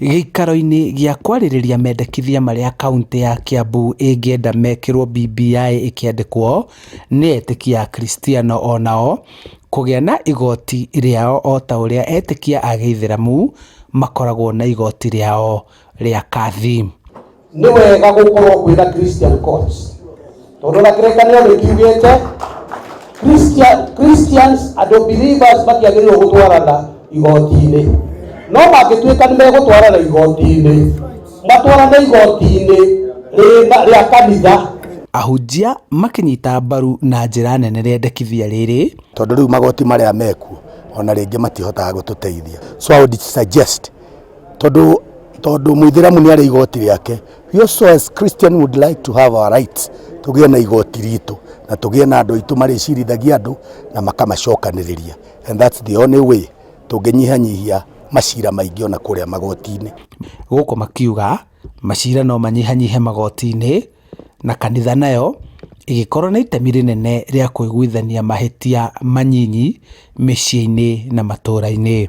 Gĩikaro-inĩ gĩa kwarĩrĩria mendekithia marĩa kauntĩ ya Kiambu ĩngĩenda mekĩrwo BBI ĩkĩandĩkwo nĩ etĩkia Akristiano onao kũgĩa na igoti rĩao o ta ũrĩa etĩkia a gĩithĩramu makoragwo na igoti rĩao rĩa Kadhi. Nĩ wega gũkorwo kwĩna Christian courts tondũ na kĩrĩkanĩro nĩ kiugĩte Christians andũ believers matiagĩrĩirwo gũtwarana igoti-inĩ, no mangĩtuĩka nĩ megũtwarana igoti-inĩ, matwarane igoti-inĩ rĩa kanitha. Ahunjia makĩnyita mbaru na njĩra nene rĩendekithia rĩrĩ. Tondũ rĩu magoti marĩa mekuo ona rĩngĩ matihotaga gũtũteithia, so I would suggest tondũ tondũ mũithĩramu nĩ arĩ igoti rĩake, we also as Christian would like to have our rights, tũgĩe na igoti ritũ na tũgĩe na andũ aitũ marĩcirithagia andũ na makamacokanĩrĩria, and that's the only way tũngĩnyihanyihia macira maingĩ ona kũrĩa magoti-inĩ. Gũkũ makiuga macira no manyihanyihe magoti-inĩ na kanitha nayo ĩgĩkorwo na itemi rĩnene rĩa kũiguithania mahĩtia manyinyi mĩciĩ-inĩ na matũra-inĩ.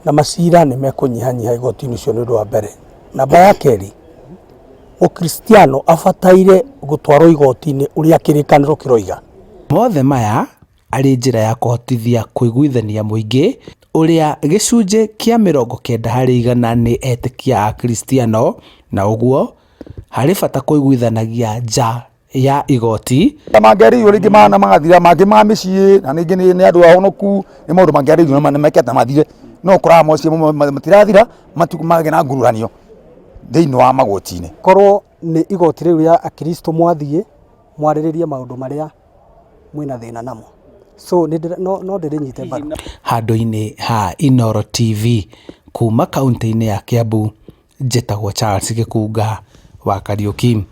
Na macira nĩ mekũnyihanyiha igoti-inĩ ũcio nĩ ũndũ wa mbere. Namba ya kerĩ, mũkristiano abataire gũtwarwo igoti-inĩ ũrĩa kĩrĩkanĩro kĩroiga. Mothe maya arĩ njĩra ya kũhotithia kũiguithania mũingĩ ũrĩa gĩcunjĩ kĩa 90% nĩ etĩkia a Kristiano, na ũguo harĩ bata kũiguithanagia nja ya igoti. Mangĩarĩirio rĩngĩ mana magathira, mangĩ ma mĩciĩ na rĩngĩ nĩ andũ ahonoku, nĩ maũndũ mangĩarĩirio na mekete mathire, no ũkoraga macio matirathira magĩa na ngururanio thĩinĩ wa magoti-inĩ. Korwo nĩ igoti rĩu rĩa akristo mwathiĩ mwarĩrĩrie maũndũ marĩa mwĩna thĩna namo, so no ndĩrĩnyite mbaru. Handũ-inĩ ha Inooro TV kuma kaũntĩ-inĩ ya Kiambu, njĩtagwo Charles Gĩkunga wa Kariuki.